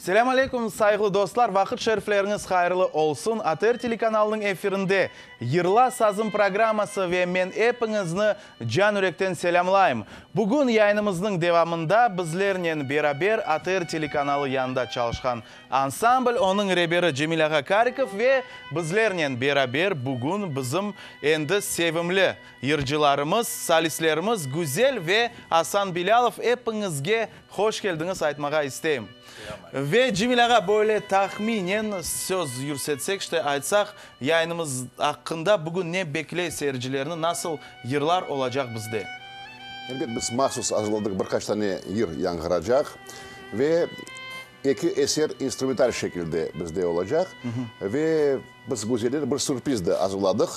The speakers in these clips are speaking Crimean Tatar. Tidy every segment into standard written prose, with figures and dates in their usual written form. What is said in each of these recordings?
Selâm aleyküm, sayğılı dostlar, vaqıt şerifleriñiz hayırlı olsun! ATR telekanalınıñ efirinde Yırla sazım programması ve men epiñizni can-yürekten selâmlayım. Bugün yayınımıznıñ devamında bizlernen beraber ATR telekanalı yanında çalışqan ansambl, onıñ reberi Cemil ağa Karikov ve bizlernen beraber bugün bizim endi sevimli yırcılarımız, solistlerimiz Güzel ve Asan Bilâlov. Epiñizge hoş keldiñiz aytmağa isteyim. Ve Cemil ağa, böyle tahminen söz yürsetsek, işte aytsaq, yayınımız aqqında bugün ne bekley seyircilerni, nasıl yırlar olacaq bizde? Elbet, biz mahsus azırladıq, bir qaç tane yır yañğıracaq ve eki eser instrumental şekilde bizde olacaq. Ve biz güzeller bir sürpriz de azırladıq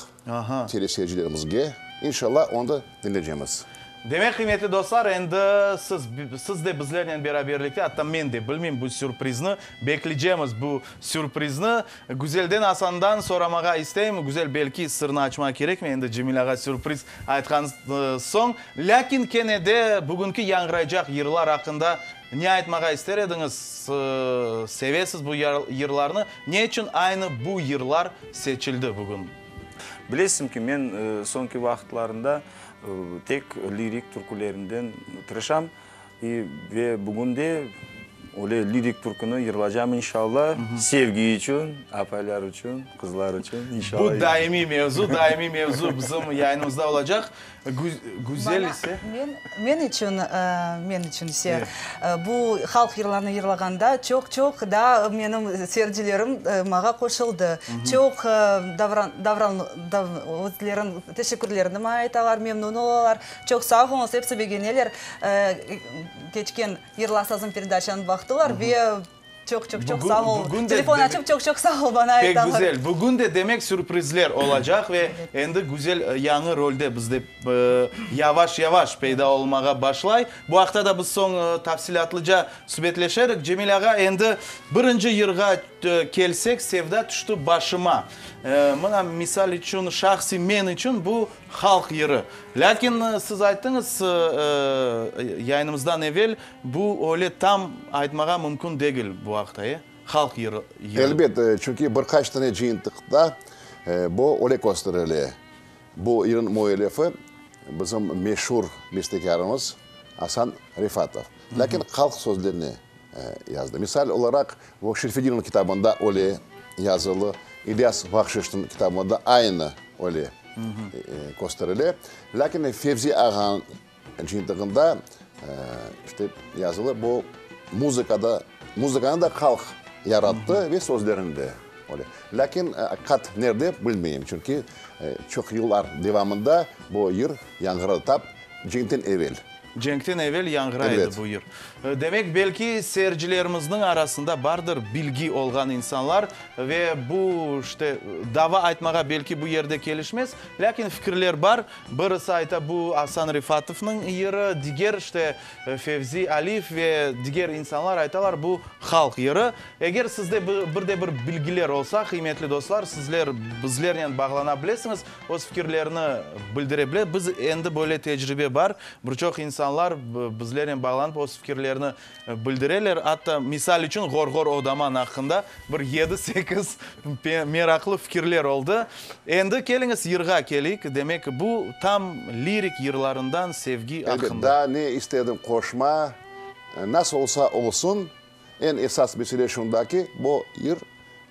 teleseyircilerimizge. İnşallah, onı da diñleycemiz. Demek, qıymetli dostlar, endi siz, siz de bizlernen beraberlikte, atta men de bilmeyim bu sürprizni, bekleycemiz bu sürprizni. Güzelden, Asandan soramağa isteyim. Güzel, belki sırnı açmağa kerekmey, endi Cemil ağa sürpriz aytqan soñ. Lâkin kene de bugünki yañğıraycaq yırlar aqqında ne aytmağa ister ediñiz? Sevesiz bu yırlarnı. Ne içün aynı bu yırlar seçildi bugün? Bilesiñ ki, men soñki vaqıtlarında Tek lirik türkülerinden tırışam ve bugün de öyle lirik türküni yırlacam inşalla, sevgi içün, apaylar içün, qızlar içün inşalla. Bu daimiy mevzu, daimiy mevzu bizim yayınımızda olacaq. Güzel ise. Men içün, men içün ise bu halq yırlarını yırlağanda çoq-çoq da menim seyircilerim maña qoşuldı. Çoq davran, özlerin teşekkürlerini maña aytalar, memnun olalar. Çoq sağ oluñız, episi begeneler. Keçken Yırla sazım peredaçanı baqtılar ve çoq-çoq-çoq sağ ol. Telefon açıp çoq-çoq sağ ol bana Pek aytalar. güzel. Bugün de demek sürprizler olacaq ve endi güzel yañı rolde bizde yavaş-yavaş peyda olmağa başlay. Bu aqta da biz soñ tafsilâtlıca subetleşerik. Cemil ağa, endi birinci yırğa kelsek, Sevda tüşti başıma. Mına, misal içün, şahsiy men içün bu halq yırı. Lâkin siz ayttıñız yayınımızdan evel, bu öyle tam aytmağa mümkün degil bu aqta, e? Halq yırı. Elbet, çünki bir qaç tane cıyıntıqta bu öyle kösterile. Bu yırnıñ müellifi bizim meşur bestekârımız Asan Refatov. Lâkin halq sözlerini yazdı. Misal olaraq, bu Şerfedinovnıñ kitabında öyle yazılı, İlyas Bahşışnıñ kitabında aynı öyle kösterile. Lâkin Fevzi ağanıñ cıyıntığında işte yazılı, bu muzıkada, muzıkanı da halq yarattı ve sözlerini de öyle. Lâkin aqiqat nerde bilmeyim, çünki çoq yıllar devamında bu yır yañğıradı, tap cenkten evel. Cenkten evel yañğıray edi bu yır. Demek, belki seyircilerimizniñ arasında bardır bilgi olğan insanlar ve bu, işte, dava aytmağa belki bu yerde kelişmez, lâkin fikirler bar. Birisi ayta, bu Asan Refatovnıñ yırı, diger, işte, Fevzi Aliyev ve diger insanlar aytalar, bu halq yırı. Eger sizde bir de bir bilgiler olsa, qıymetli dostlar, sizler bizlernen bağlana bilesiñiz. Öz fikirlerini bildire bile. Biz endi böyle tecribe bar, bir çoq insanlar bizlernen bağlanıp öz fikirlerini bildireler. Atta, misal içün, Ğor-ğor odaman aqqında bir yedi-sekiz meraqlı fikirler oldı. Endi keliñiz yırğa keleyik. Demek, bu tam lirik yırlarından sevgi Elbet, aqqında. daa ne istedim qoşma, nasıl olsa olsun, Eñ esas mesele şunda ki, bu yır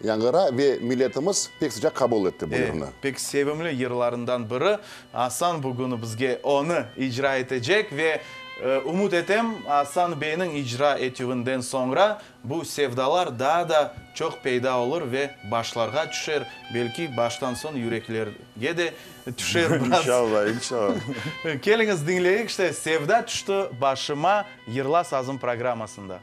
yañğıra ve milletimiz pek sıcaq qabul etti bu yırnı. Pek sevimli yırlarından biri. Asan bugün bizge onı icra etecek ve ümüt etem, Asan beyniñ icra etüvinden soñra bu sevdalar daa da çoq peyda olur ve başlarğa tüşer, belki baştan soñ yüreklerge de tüşer biraz. İnşallah, inşallah. Keliñiz diñleyik, işte, Sevda tüşti başıma Yırla sazım programmasında.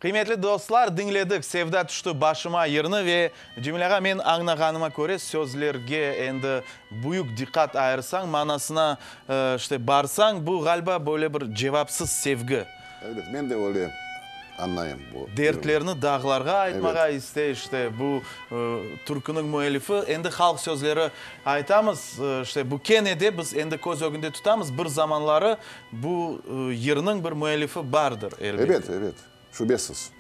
Qıymetli dostlar, diñledik Sevda tüşti başıma yırnı ve Cemil ağa, men añnağanıma köre, sözlerge endi büyük diqqat ayırsañ, manasına, işte, barsañ, bu, ğaliba, böyle bir cevapsız sevgi. Elbet, men de öyle añlayım bu. Dertlerni dağlarğa aytmağa istey, işte, bu türküniñ müellifi. Endi halq sözleri aytamız, işte, bu kene de biz endi köz ögünde tutamız, bir zamanları bu yırnıñ bir müellifi bardır, elbette. Ebet, ebet, şübesiz.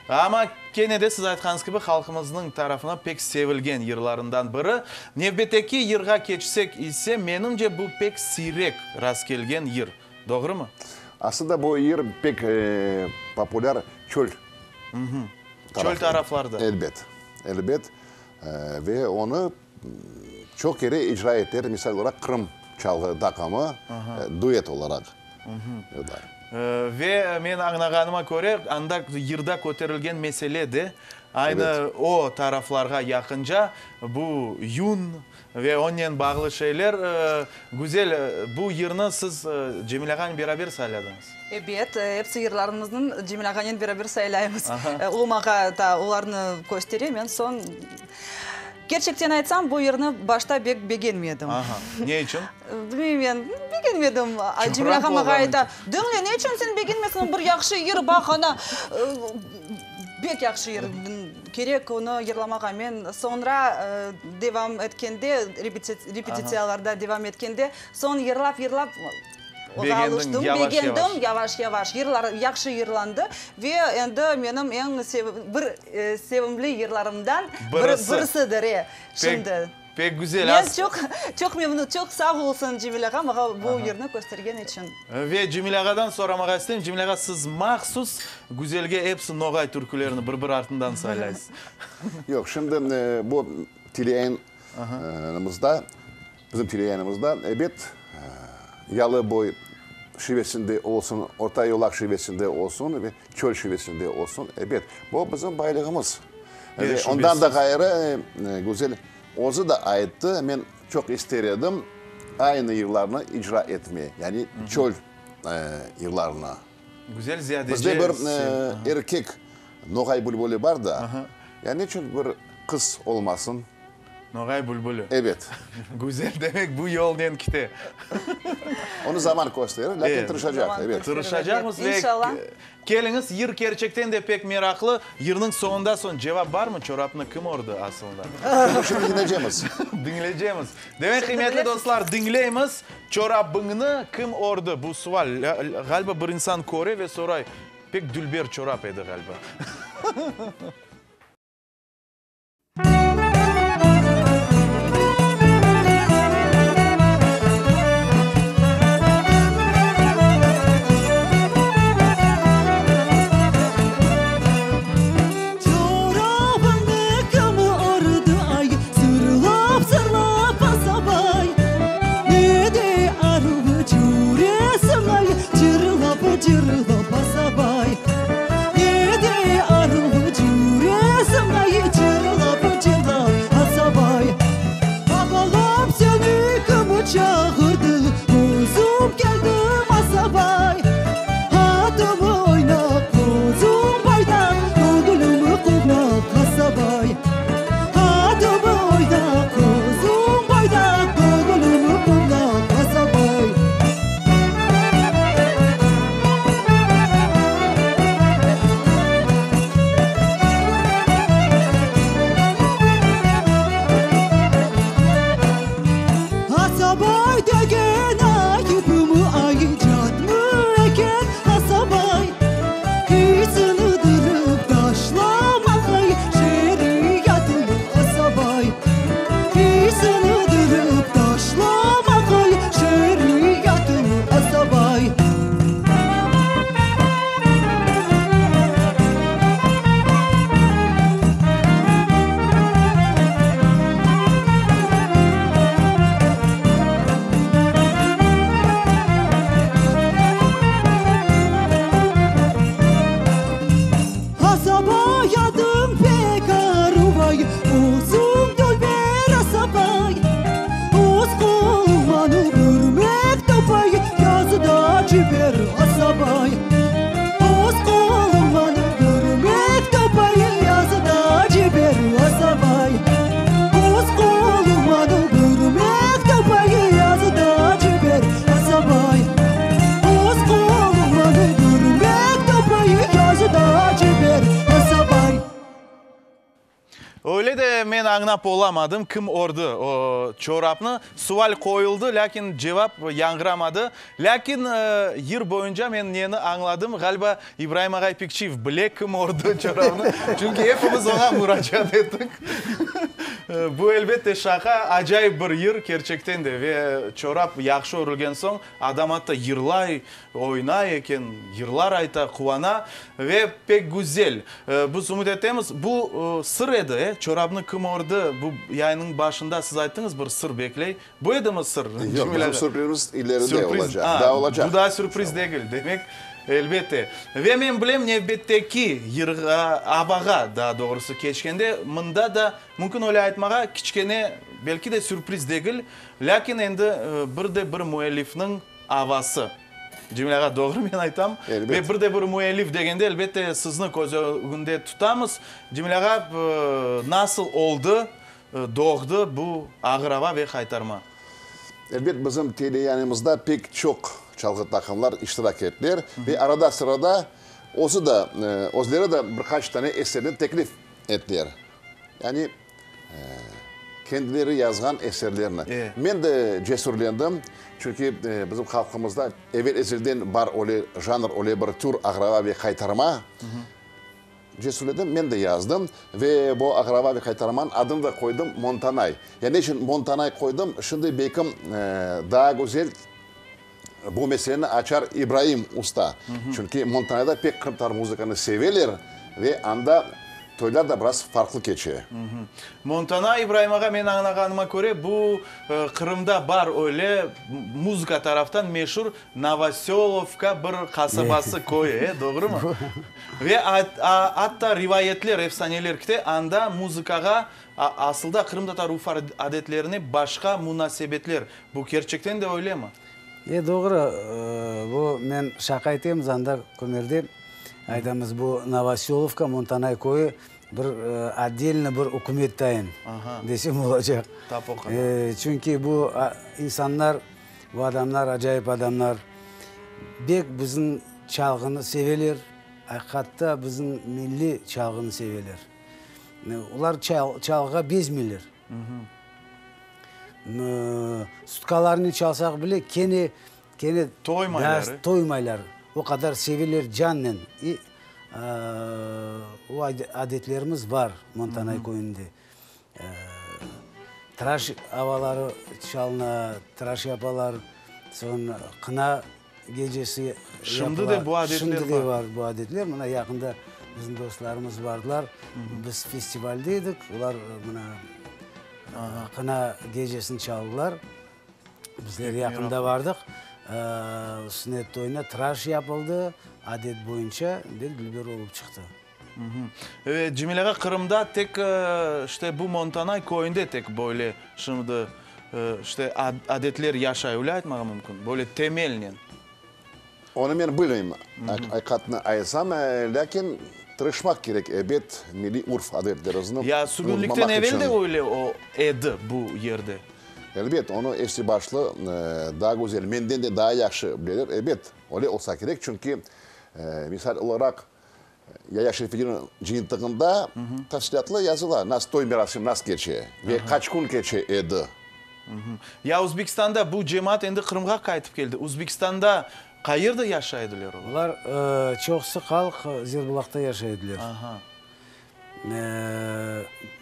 Amma kene de siz aytqanıñız kibi, halqımıznıñ tarafından pek sevilgen yırlarından biri. Nevbetteki yırğa keçsek ise, menimce, bu pek siyrek rastkelgen yır. Doğrumı? Aslında bu yır pek populâr çöl Çöl taraflarda. Elbet, elbet. Ve onı çoq kere icra eter, misal olaraq, Qırım çalğı taqımı duet olaraq yırlar. Ve men añlağanıma köre, anda yırda köterilgen mesele de aynı o taraflarğa yaqınca, bu yün ve onen bağlı şeyler. Güzel, bu yırnı siz Cemil ağanen beraber sayladıñız. Ebet, episi yırlarımıznı Cemil ağanen beraber saylaymız. O maña da olarnı köstere, men soñ Kerçekten aytsam, bu yırnı başta bek begenmedim. Aha, ne içün? Bilmeyim men, begenmedim. Cemil ağa maña ayta, Diñle, ne içün sen begenmeysiñ, bir yahşı yır, baq, ana, bek yahşı yır, kerek onı yırlamağa. Men soñra devam etkende, repetitsiyalarda devam etkende, soñ yırlap-yırlap, Oğa alıştım, begendim, yavaş-yavaş yırlar yahşı yırlandı ve endi menim eñ bir sevimli yırlarımdan birisidir, e, şimdi. Pek güzel. Men çoq, çoq memnun, çoq sağ olsun Cemil ağa maña bu yırnı köstergen içün. Ve Cemil ağadan soramağa isteyim, Cemil ağa, siz mahsus Güzelge episi noğay türkülerini bir-bir artından saylaysız. Yoq, şimdi bu teleyayınımızda Bizim teleyayınımızda, ebet, Yalıboy şivesinde olsun, Orta Yolaq şivesinde olsun ve çöl şivesinde olsun, ebet, bu bizim baylığımız. Ve ondan da ğayrı, Güzel özü de ayttı, men çoq ister edim aynı yırlarnı icra etme, yani çöl yırlarını. Güzel ziyadece. Bizde bir erkek noğay bülbüli bar da, ya neçün bir qız olmasın? Noğay bülbüli. Ebet. Güzel, demek bu yolnen kite. Onı zaman kösterir, lâkin tırışacaq, ebet. Tırışacaqmız ve İnşallah. keliñiz, yır kerçekten de pek meraqlı. Yırnıñ soñunda soñ cevap barmı, çorapnı kim ördi asılında? Şimdi diñleycemiz. Diñleycemiz. Demek, qıymetli dostlar, diñleymiz, Çorabıñnı kim ördi? Bu sual, ğaliba, bir insan köre ve soray, pek dülber çorap edi, ğaliba. Çorabıñnı kim ördi ay, Sırlap-sırlap asabay? Ne de aruv cüresiñ ay, Cırlap-cırlap asabay? Ne de aruv cüresiñ. men añlap olamadım, kim ördi o çorapnı. Sual qoyuldı, lâkin cevap yañğıramadı. Lâkin yır boyunca men neni añladım, ğaliba İbraim ağay Pikçiyev bile kim ördi çorapnı, çünki epimiz oña muracaat ettik. Bu, elbette, şaqa, acayip bir yır, kerçekten de, ve çorap yahşı örülgen soñ, adam atta yırlay, oynay eken, yırlar ayta, quvana ve pek güzel. Biz ümüt etemiz, bu sır edi, e, çorapnı kim ördi, bu yayınnıñ başında siz ayttıñız, bir sır bekley. Bu edimi sır? Yoq, bizim sürprizimiz ileride olacaq, daa olacaq. Bu daa sürpriz degil, demek, elbette. Ve men bilem, nevbetteki yırğa, avağa, daa doğrusı, keçkende, mında da, mümkün öyle aytmağa, kiçkene, belki de sürpriz degil, lâkin endi bir de bir müellifniñ avası. Cemil ağa, doğru men aytam? Elbet. Ve bir de bir müellif degende, elbette, sizni köz ögünde tutamız. Cemil ağa, nasıl oldı, doğdı bu ağır ava ve haytarma? Elbet, bizim teleyanımızda pek çoq çalğı taqımlar iştirak ettiler ve arada-sırada özü da, özleri de bir qaç tane eserni teklif ettiler. Yani, kendileri yazğan eserlerni. Men de cesürlendim, çünki bizim halqımızda evel-ezelden bar öyle janr, öyle bir tür, ağrava ve qaytarma. Cesürlendim, men de yazdım ve bu ağrava ve qaytarmanıñ adını da qoydım, Montanay. Ya ne içün Montanay qoydım, şimdi belkim daa güzel bu meseleni açar İbraim usta. Çünki Montanayda pek qırımtatar muzıkanı seveler ve anda toylar da biraz farqlı keçe. Montana, İbraim ağa, men añlağanıma köre, bu Qırımda bar öyle muzıka taraftan meşur Novosölovka bir qasabası, köyü, e, doğrumı? Ve atta rivayetler, efsaneler kite, anda muzıkağa, asılda qırımtatar urf-adetlerine başqa munasebetler. Bu kerçekten de öylemi? E, doğru. Bu, men şaqa etemiz anda Kömerde, aytamız, bu Novosölovka, Montanay köyü bir otdelno bir ükümet dayın, desem olacaq. Tap o qadar. Çünki bu insanlar, bu adamlar acayip adamlar. Bek bizim çalğını seveler, aqiqatta bizim milliy çalğını seveler. Olar çalğığa bezmeyler. Sutkalarnen çalsaq bile, kene, kene Toymaylar. Toymaylar. O qadar seveler cannen. İ o adetlerimiz bar Montanay köyünde. Tıraş avaları çalına, tıraş yapalar, soñ qına gecesi yapıla. Şimdi de bu adetler bar. Şimdi de bar bu adetler. Mına yaqında bizim dostlarımız bardılar. Biz festivalde edik, olar mına qına gecesini çaldılar. Bizler yaqında bardıq. Sünnet toyuna tıraş yapıldı, adet boyunca, bek dülber olıp çıqtı. Cemil ağa, Qırımda tek işte bu Montanay köyünde tek böyle şimdi işte adetler yaşay, öyle aytmağa mümkün, böyle temelnen. Onı men bilmeyim, aqiqatnı aytsam, lâkin tırışmaq kerek, ebet, milliy urf-adetlerimizni Ya sürgünlikten unutmamaq evel de içün. öyle o edi bu yerde. Elbet, onı esli-başlı daa güzel, menden de daa yahşı bileler, ebet, öyle olsa kerek, çünki, misal olaraq, Yaya Şerfedinov cıyıntığında tafsilâtlı yazıla, nasıl toy merasimi nasıl keçe ve qaç kün keçe edi. Ya Özbekistanda bu cemaat endi Qırımğa qaytıp keldi. Özbekistanda qayerde yaşay ediler olar? Olar çoqusı halq Zerbulaqta yaşay ediler.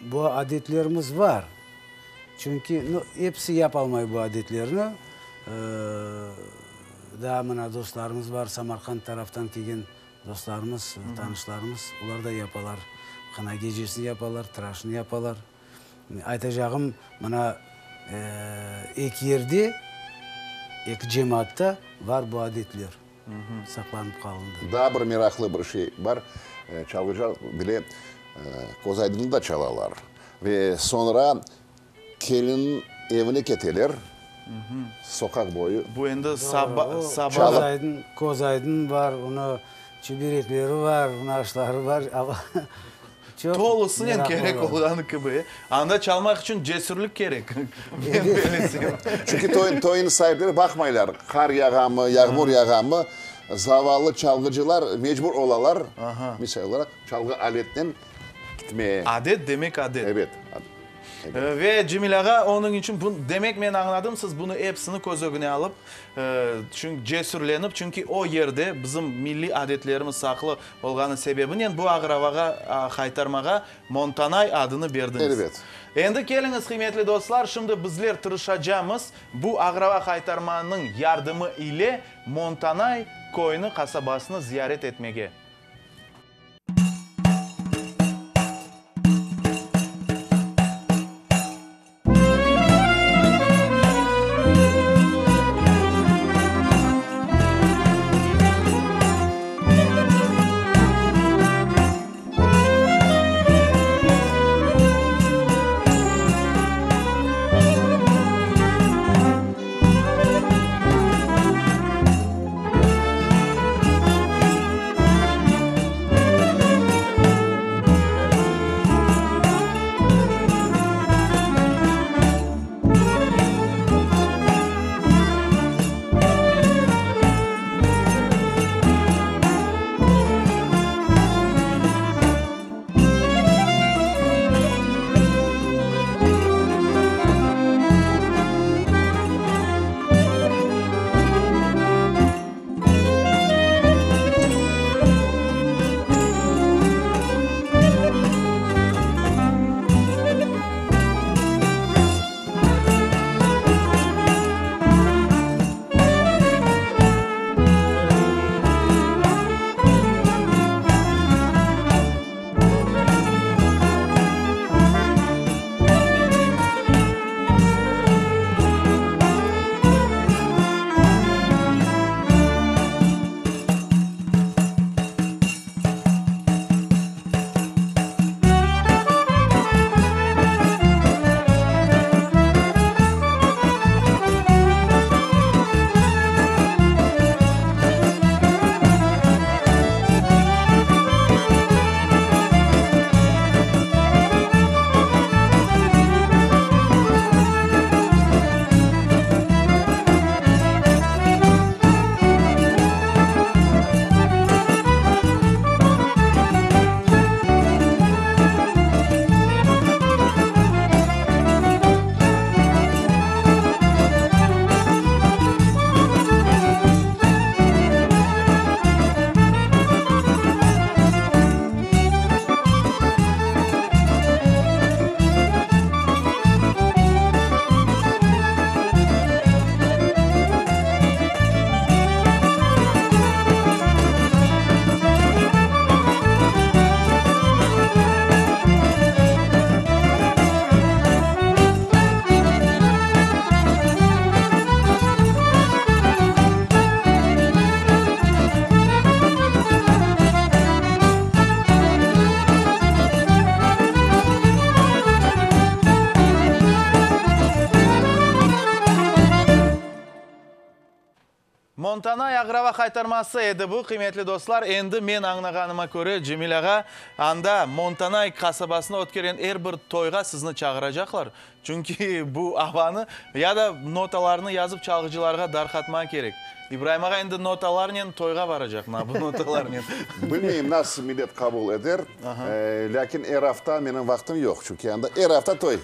Bu adetlerimiz bar. Çünki, nu, episi yapalmay bu adetlerni. Daa mına dostlarımız bar, Samarqand taraftan kelgen Dostlarımız, tanışlarımız, olar da yapalar. Qına gecesini yapalar, tıraşını yapalar. Aytacağım, mına, eki yerde, eki cemaatta bar bu adetler, saqlanıp qalındı. Daa bir meraqlı bir şey bar, çalğıcılar bile köz aydınlı da çalalar. Ve soñra Kelin evine keteler, soqaq boyu. Bu endi saba. Köz aydın, köz aydın bar, onı çiberekleri bar, onı aşları bar. Çoq Tolusınen kerek olğanı kibi. Anda çalmaq içün cesürlik kerek, men belesem. Çünki toyun saipleri baqmaylar, qar yağamı, yağmur yağamı, zavallı çalğıcılar mecbur olalar, misal olaraq, çalğı aletinen kitmeye. Adet demek adet. Ebet. Ve Cemil ağa, onıñ içün, demek men añladım, siz bunı episini köz ögüne alıp, çünki cesürlenip, çünki o yerde bizim milliy adetlerimiz saqlı olğanı sebebinen bu ağır avağa, haytarmağa Montanay adını berdiñiz. Elbet. Endi keliñiz, qıymetli dostlar, şimdi bizler tırışacamız bu ağrava haytarmanıñ yardımı ile Montanay köyüni, qasabasını ziyaret etmege. Montanay Agrava qaytarması edi bu, qıymetli dostlar. Endi men añlağanıma köre, Cemil ağa, anda Montanay qasabasında ötkergen er bir toyğa sizni çağıracaqlar. Çünki bu avanı ya da notalarnı yazıp çalğıcılarğa darqatmaq kerek. İbraim ağa endi notalarnen toyğa baracaq, mına bu notalarnen. Bilmeyim, nasıl millet qabul eder, lâkin er afta menim vaqtım yoq, çünki anda er afta toy.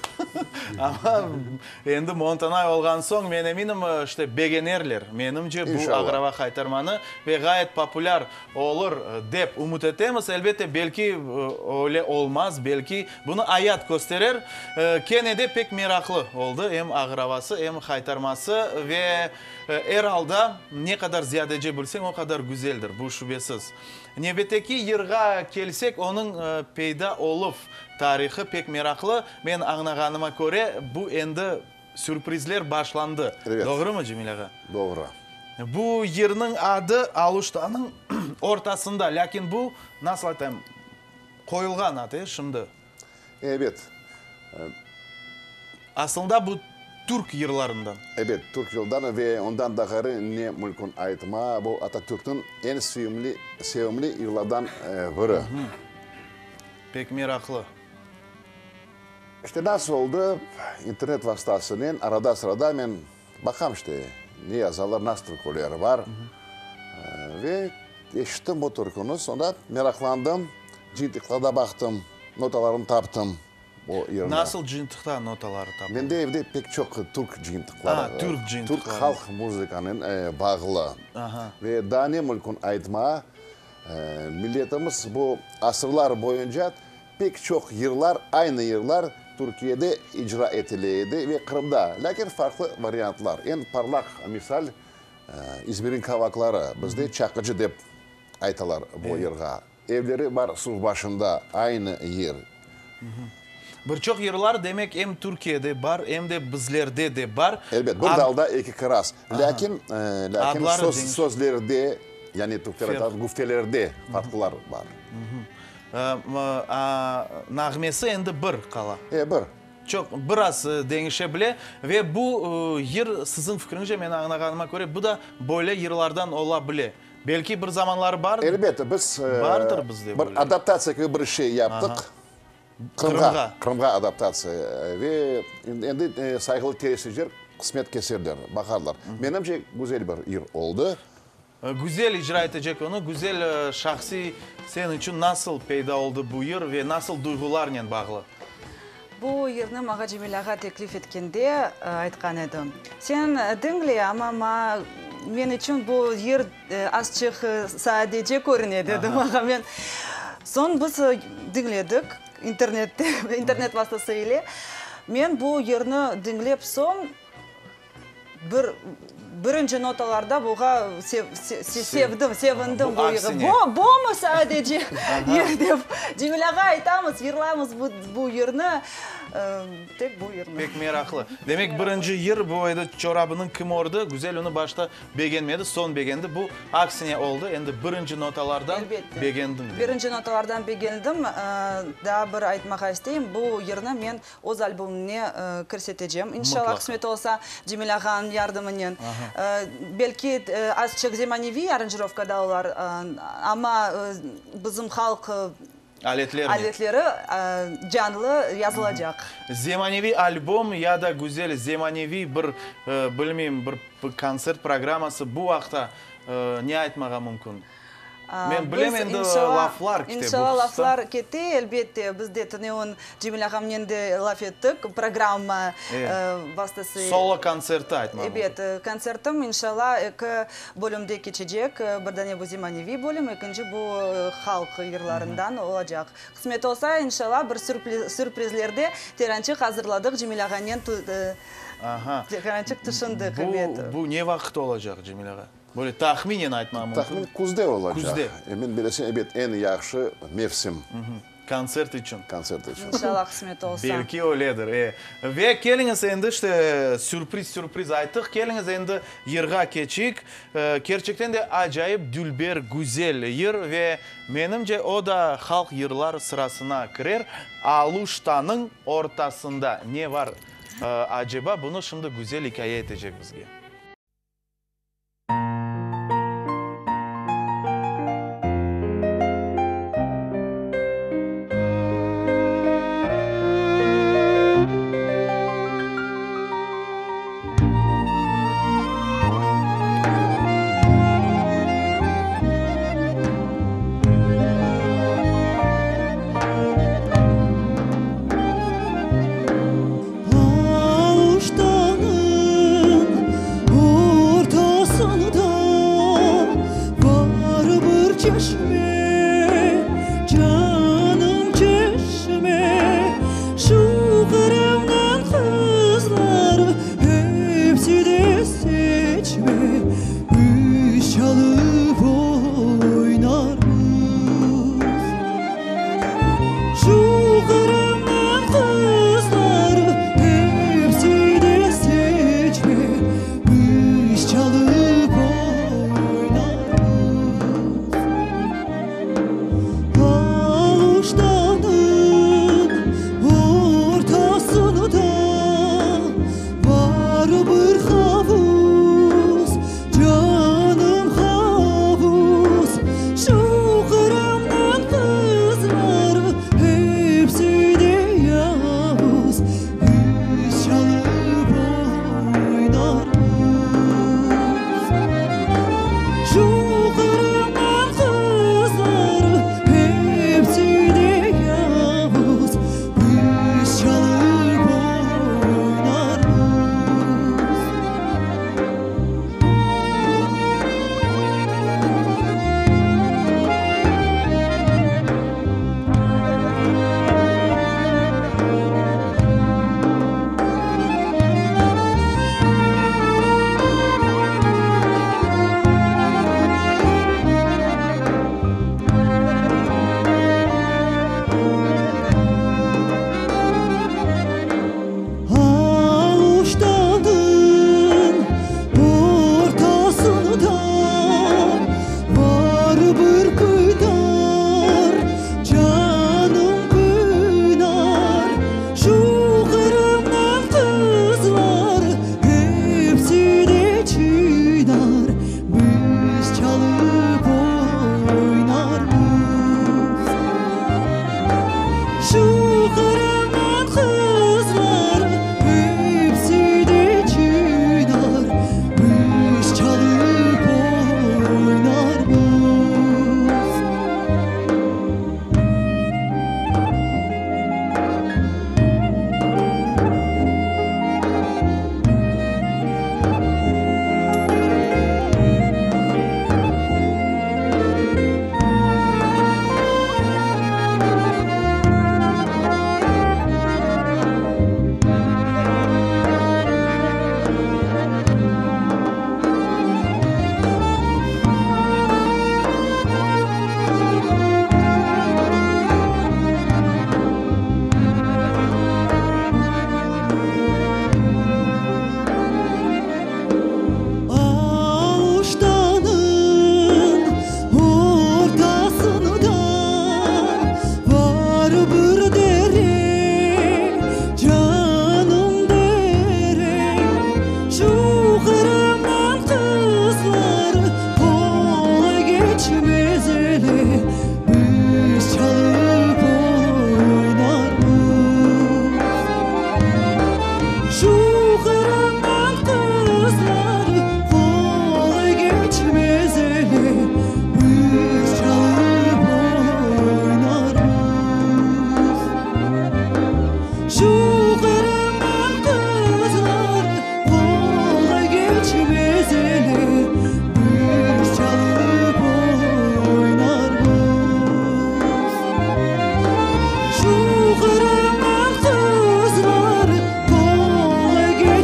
Amma Endi Montanay olğan soñ, men eminim, işte, begenerler, menimce, bu Agrava haytarmanı ve ğayet populâr olur, dep ümüt etemiz. Elbette, belki, öyle olmaz, belki, bunı ayat kösterer. Kene de pek meraqlı oldı em Agravası, em haytarması ve er alda ne qadar ziyadece bilseñ, o qadar güzeldir, bu şübesiz. Nevbetteki yırğa kelsek, onıñ peyda oluv tarihı pek meraqlı. Men añlağanıma köre, bu endi sürprizler başlandı. Evet. Doğrumı, Cemil ağa? Doğru. Bu yırnıñ adı Aluştanıñ ortasında, lâkin bu, nasıl aytayım, qoyulğan ad, e, şimdi? Ebet. Aslında bu türk yırlarından. Ebet, türk yıldan ve ondan da ğayrı ne mülkün aytma, bu Atatürkniñ eñ süyümli, sevimli yırlardan biri. Pek meraqlı. İşte nasıl oldı, internet vastasınen arada-sırada men baqam işte, ne yazalar, nasıl türküleri bar. Ve eşittim bu türküni, soñra meraqlandım, cıyıntıqlarda baqtım, notalarını taptım. o yırnı. Nasıl cıyıntıqta notaları tapıldı? Mende evde pek çoq türk cıyıntıqları. A, türk cıyıntıqları. Türk halq muzıkanen bağlı. Ve daa ne mümkün aytmağa, milletimiz bu asırlar boyunca pek çoq yırlar, aynı yırlar Türkiyede icra etile edi ve Qırımda, lâkin farqlı variantlar. Eñ parlaq misal, İzmirniñ kavakları, bizde Çaqıcı dep aytalar bu yırğa. Evleri bar suv başında, aynı yır. Bir çoq yırlar, demek, em Türkiyede bar, em de bizlerde de bar. Elbet, bir dalda eki kiraz. Lâkin, lâkin söz, sözlerde, yani türkler aytalar, güftelerde farqlar bar. Nağmesi endi bir qala. E, bir. Çoq, biraz deñişe bile. Ve bu yır, siziñ fikriñizce, men añlağanıma köre, bu da böyle yırlardan ola bile. Belki bir zamanları bar, Elbette, biz bardır bizde bir böyle. adaptatsiya kibi bir şey yaptıq. Qırımğa. Qırımğa adaptatsiya. Ve endi sayğılı teleseyirciler qısmet keserler, baqarlar. Menimce, güzel bir yır oldı. Güzel icra etecek onı. Güzel, şahsiy sen içün nasıl peyda oldı bu yır ve nasıl duyğularnen bağlı? Bu yırnı mağa Cemil ağa teklif etkende aytqan edi. Sen diñle, amma ma, men içün bu yır azçıq sadece körüne, dedi mağa. Men, soñ biz diñledik internette, internet vastası ile. Men bu yırnı diñlep soñ, Bir, birinci notalarda buğa sevdim, sevindim bu yırğa. Bu, bumı sadece yır dep. Cemil ağa aytamız, yırlaymız bu, bu yırnı, tek bu yırnı. Pek meraqlı. Demek, birinci yır bu edi, Çorabınıñ kim ördi? Güzel onı başta begenmedi, soñ begendi. Bu aksine oldı. Endi birinci notalardan begendiñ. Birinci notalardan begendim. Daa bir aytmağa isteyim, bu yırnı men Öz albomımne kirsetecem, inşallah, qısmet olsa, Cemil ağanıñ yardımınen. Belki, azçıq zemaneviy aranjirovka da olar, amma bizim halq aletleri canlı yazılacaq. Zemaneviy albom ya da güzel zemaneviy bir, bilmeyim, bir kontsert programması bu aqta ne aytmağa mümkün? Men bilem endi laflar kete bu İnşallah laflar kete, elbette, biz de tünevin Cemil ağamnen de laf ettik, programma vastası. Solo kontserti aytma mümkün. Ebet, kontsertim inşallah eki bölümde keçecek, bir dane bu zemaneviy bölüm, ekinci bu halq yırlarından olacaq. Qısmet olsa, inşallah bir sürprizler de terançıq azırladıq Cemil ağanen, terançıq tüşündik, ebet. Bu ne vaqıt olacaq, Cemil ağa? Böyle tahminen aytmağa mümkün. Tahmin küzde olacaq. Küzde. Men bilesem, ebet, eñ yahşı mevsim. Kontsert içün. Kontsert içün. İnşallah qısmet olsa. Belki öyledir, e. Ve keliñiz endi, işte, sürpriz-sürpriz ayttıq, keliñiz endi yırğa keçeyik. Kerçekten de acayip dülber, güzel yır ve menimce o da halq yırlar sırasına kirer. Aluştanıñ ortasında ne var, aceba, bunı şimdi güzel ikâye etecek bizge. Aluştanıñ.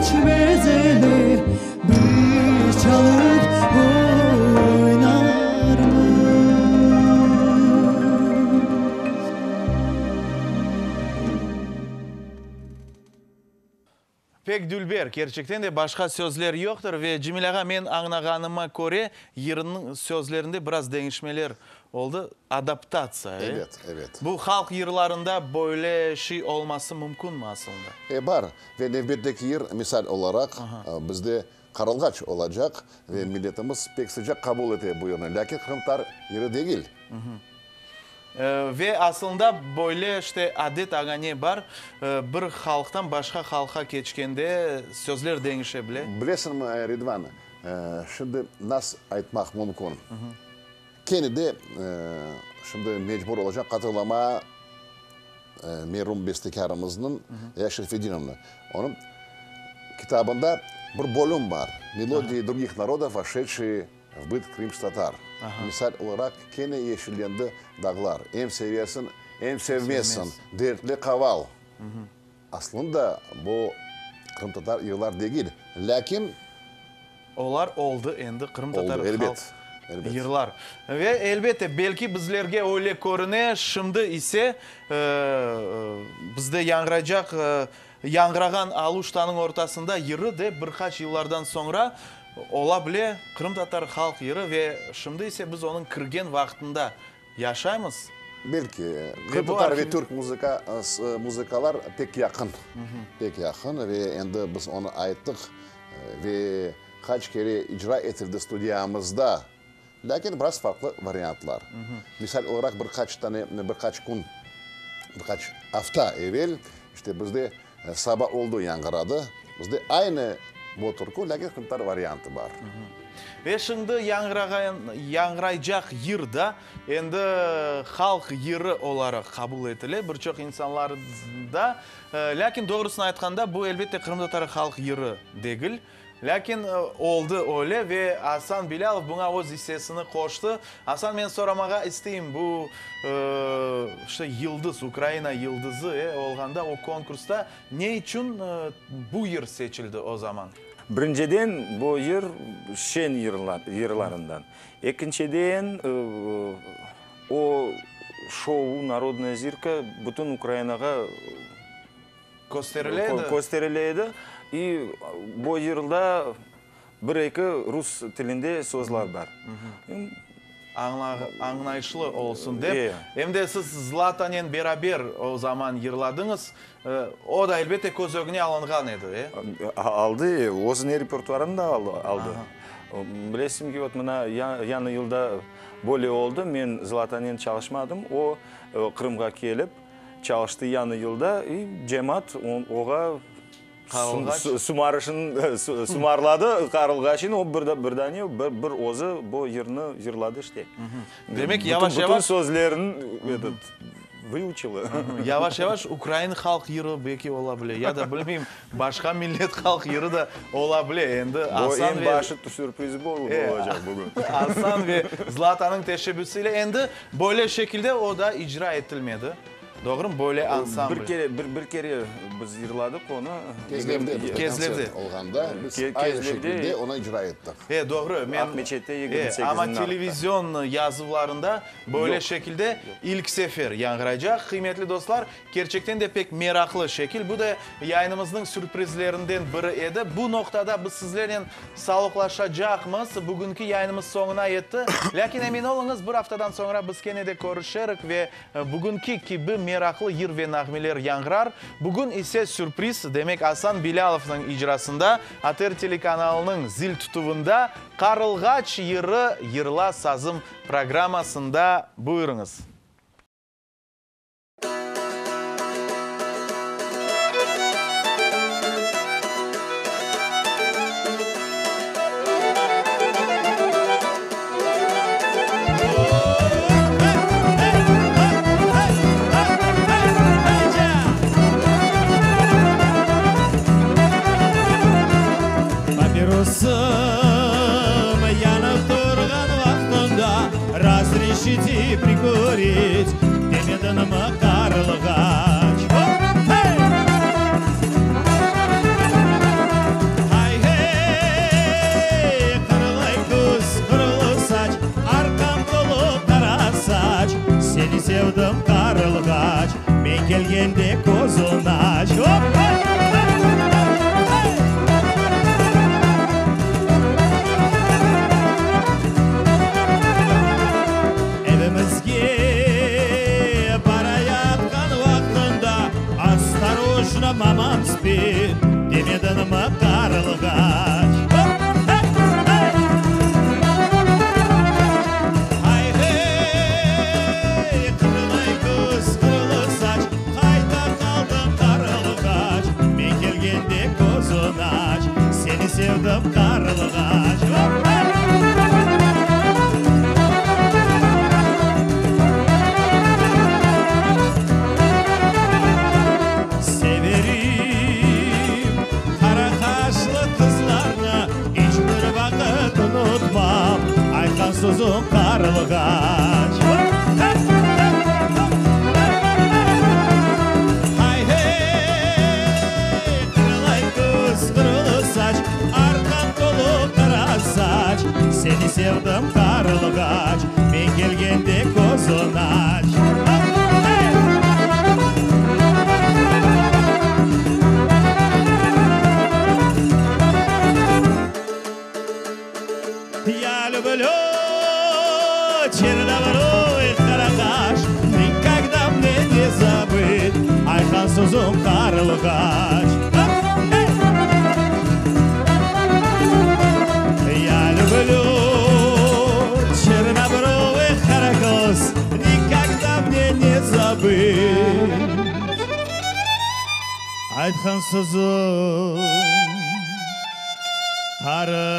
Keçmez ele, biz çalıp oynarmız. Pek dülber, kerçekten de başqa sözler yoqtır ve Cemil ağa men añnağanıma köre yırnıñ sözlerinde biraz deñişmeler oldı, adaptatsiya, e? Ebet, ebet. Bu halq yırlarında böyle şey olması mümkünmi asılında? E, bar. Ve nevbetteki yır, misal olaraq, bizde Qarılğaç olacaq ve milletimiz pek sıcaq qabul ete bu yırnı. Lâkin qırımtatar yırı degil. Ve aslında böyle işte adet-anane bar, bir halqtan başqa halqqa keçkende sözler deñişe bile. Bilesiñmi, Ridvan, şimdi nas aytmaq mümkün? Kene de şimdi mecbur olacaq hatırlamağa merum bestekârımıznıñ Ya Şerfedinovnı. Onıñ kitabında bir bölüm bar, Melodii drugih narodov, voşedşie v bıt krımskih tatar. Misal olaraq, Kene yeşillendi dağlar, Em sevesiñ, em sevmezsiñ, Dertli qaval. Aslında bu qırımtatar yırlar degil, lâkin. Olar oldı endi qırımtatar Oldı, halq elbet, elbet. yırlar. Ve elbette, belki bizlerge öyle körüne, şimdi ise bizde yañğıraycaq, yañğırağan Aluştanıñ ortasında yırı de bir qaç yıllardan soñra ola bile qırımtatar halq yırı ve şimdi ise biz onıñ kirgen vaqtında Yaşaymız. Belki, qırımtatar ve türk muzıka, muzıkalar pek yaqın, pek yaqın ve endi biz onı ayttıq ve qaç kere icra etildi studiyamızda, lâkin biraz farqlı variantlar. Misal olaraq, bir qaç tane, bir qaç kün, bir qaç afta evel, işte bizde Saba oldu yañğıradı. Bizde aynı bu türkü, lâkin qırımtatar variantı bar. Ve şimdi yañğırağan, yañğıraycaq yır da endi halq yırı olaraq qabul etile bir çoq insanlarda. Lâkin doğrusını aytqanda, bu, elbette, qırımtatar halq yırı degil. Lâkin oldı öyle ve Asan Bilâlov buña öz issesini qoştı. Asan, men soramağa isteyim, bu, işte, Yıldız, Ukraina yıldızı, e, olğanda o konkursta ne içün bu yır seçildi o zaman? Birinciden, bu yır şeñ yırlarından. Ekinciden, o şou Narodnaya zirka bütün Ukrainağa Kösterile edi. Kösterile edi. İ bu yırda bir-eki rus tilinde sözler bar. Añlayışlı olsun dep. Em de siz Zlatanen beraber o zaman yırladıñız. O da, elbette, köz ögüne alınğan edi, e? Aldı, özüne repertuarını da aldı. Bilesiñ ki, vot mına yañı yılda böyle oldı, men Zlatanen çalışmadım, o Qırımğa kelip, Çalıştı yañı yılda i cemaat oğa sumarışın sumarladı qarılğaçın o bir dane bir özü bu yırnı yırladı işte. Demek yavaş yavaş bütün sözlerin etot vıuçılı. Yavaş yavaş ukrain halq yırı belki ola bile ya da bilmeyim başqa millet halq yırı da ola bile endi Asan ve eñ başı sürpriz olacaq bugün. Asan ve Zlatanıñ teşebbüsi ile endi Böyle şekilde o da icra etilmedi, doğrumı? Böyle ansambl. Bir kere, bir, bir kere biz yırladıq onı. Kezlevde bizde Kezlevde. kontsert olğanda biz aynı şekilde onı icra ettik. E, doğru. Men, Aqmeçette 28 e, amma martta. televizion yazuvlarında böyle Yoq. şekilde ilk sefer yañğıraycaq. Qıymetli dostlar, Kerçekten de pek meraqlı şekil. Bu da yayınımıznıñ sürprizlerinden biri edi. Bu noqtada biz sizlernen sağlıqlaşacaqmız. Bugünki yayınımız soñuna yetti. Lâkin emin oluñız, bir aftadan soñra biz kene de körüşerik ve bugünki kibi meraqlı yır ve nağmeler yañğırar. Bugün ise sürpriz, demek Asan Bilâlovnıñ icrasında ATR telekanalınıñ zil tutuvında Qarılğaç yırı yırla sazım programmasında. Buyurıñız. Papirosım yanıp turğan vaqtında, Razreşite prikurit. kelgende közün aç. Hop! Hey! Hey! Hey! Evimizge barayatqan vaqtında Ostorojno, mamam spit, demediñmi, qarılğaç? Hop! Hey! Hey! Ay-hey, qırılay köz, qırılı saç, Qayda qaldıñ, qarılğaç? Men kelgende közün aç, Seni sevdim, qarılğaç. Hop! Hey! Severim qara qaşlı qızlarnı, İç bir vaqıt unutmam aytqan sözüñ, qarılğaç. Hop! Hey! Hey! Hop! Hey! Ay-hey, qırılay köz, qırılı saç, Arqam tolu qara saç, Seni sevdim, qarılğaç, Men kelgende közün aç. Hop! Hey! Я люблю чернобровых каракаш, Никогда мне не забыть Aytqan sözüñ, qarılğaç. Hop! Hey! Я люблю чернобровых каракоз, Никогда мне не забыть Aytqan sözüñ, qarılğaç.